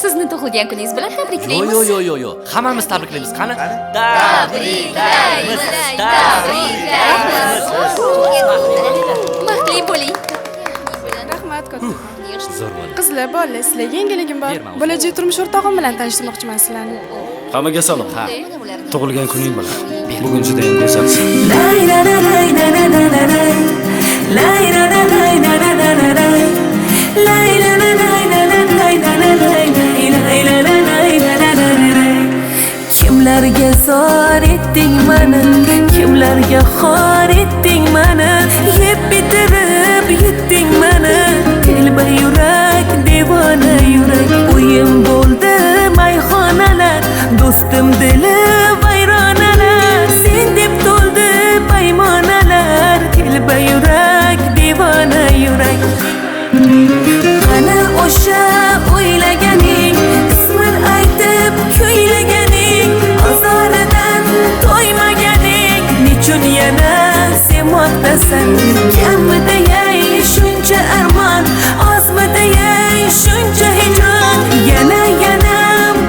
Sizni tug'ilgan kuningiz bilan tabriklaymiz. Yo, yo, yo, yo. Hammamiz tabriklaymiz. Qani? Tabriklaymiz. Tabriklaymiz. Baxtli bo'ling. Rahmat katta. Zo'r bo'ldi. Qizlar, bolalar, sizlarga yangiligim bor. Bo'lajak turmush o'rtog'im bilan tanishtirmoqchiman sizlarni. Hammaga salom. Ha. Tug'ilgan kuning bilan. Bugun juda ham go'zalsan. Kimlarga zor etding mani, kimlarga xor etding mani, yeb bitirib yutding mani, telba yurak, devona yurak, uyim bo'ldi mayxonalar, do'stim dili vayronalar, sen deb to'ldi paymonalar, telba yurak, devona yurak. Qani o'sha o'ylaganing, ismin aytib kuylaganing, ozoridan to'ymaganing, nechun yana sevmoqdasan? Kammi deyay shuncha armon, ozmi deyay shuncha hijron, yana yana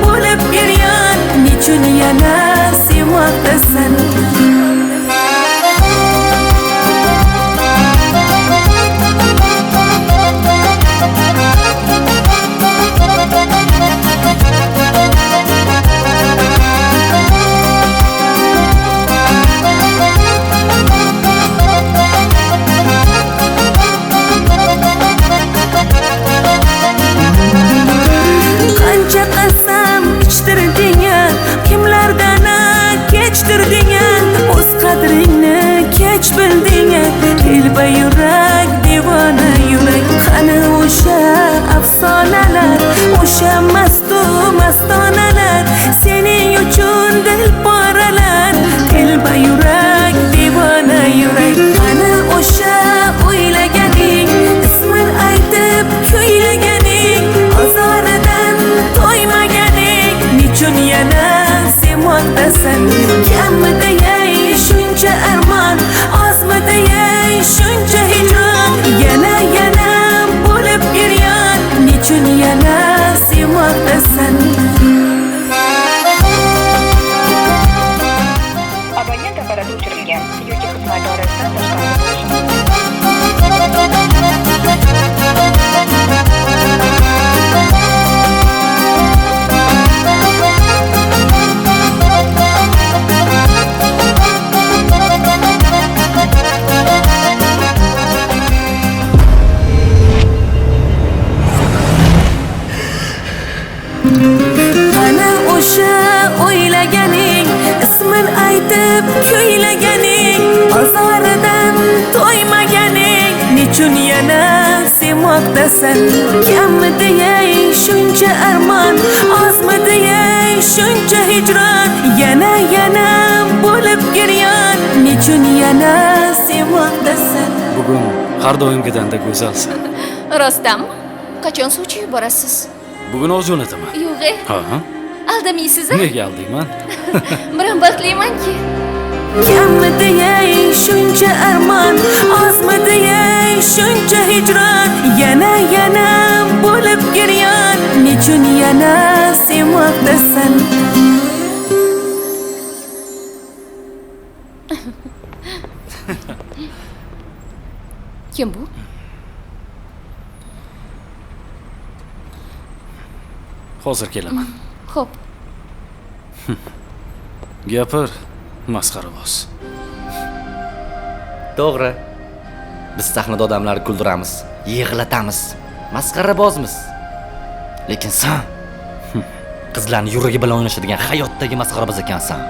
bo'lib giryon, nechun yana sevmoqdasan? Qancha qasam ichtirding, kimlardan kechtirding, o'z qadringni kech bilding, telba yurak, devona yurak. Qani o'sha afsonalar, o'sha mastu mastonalar, sening uchun dil poralar, telba yurak, devona yurak. Qani o'sha o'ylaganing, ismin aytib kuylaganing, ozoridan to'ymaganing, nechun yana sevmoqdasan? Kammi deyay shuncha armon, ozmi deyay shuncha hijron, yana yana bo'lib giryon, nechun yana sevmoqdasan? Abonent apparati o'chirilgan yoki xizmat doirasidan tashqarida bo'lishi mumkin. Qani o'sha o'ylaganing, ismin aytib kuylaganing, ozoridan to'ymaganing, nechun yana sevmoqdasan? Kammi deyay shuncha armon, ozmi deyay shuncha hijron, yana yana bo'lib giryon, nechun yana sevmoqdasan? Bugun har doimgidan-da go'zalsan. Rostdanmi? Qachon sovchi yuborasiz? Bugun o'z jo'nataman. Yo'q. Ha? Aldamaysiz? Nega aldayman? Biram baxtlimanki. Kammi deyay shuncha armon, ozmi deyay shuncha hijron, yana yana bo'lib giryon, nechun yana sevmoqdasan? Kim bu? Hozir kelaman. Xo'p. Gapir, masxaraboz. To'g'ri. Biz sahnada odamlarni kuldiramiz, yig'latamiz, masxarabozmiz. Lekin sen qizlarning yuragi bilan o'ynashadigan hayotdagi masxaraboz ekansan.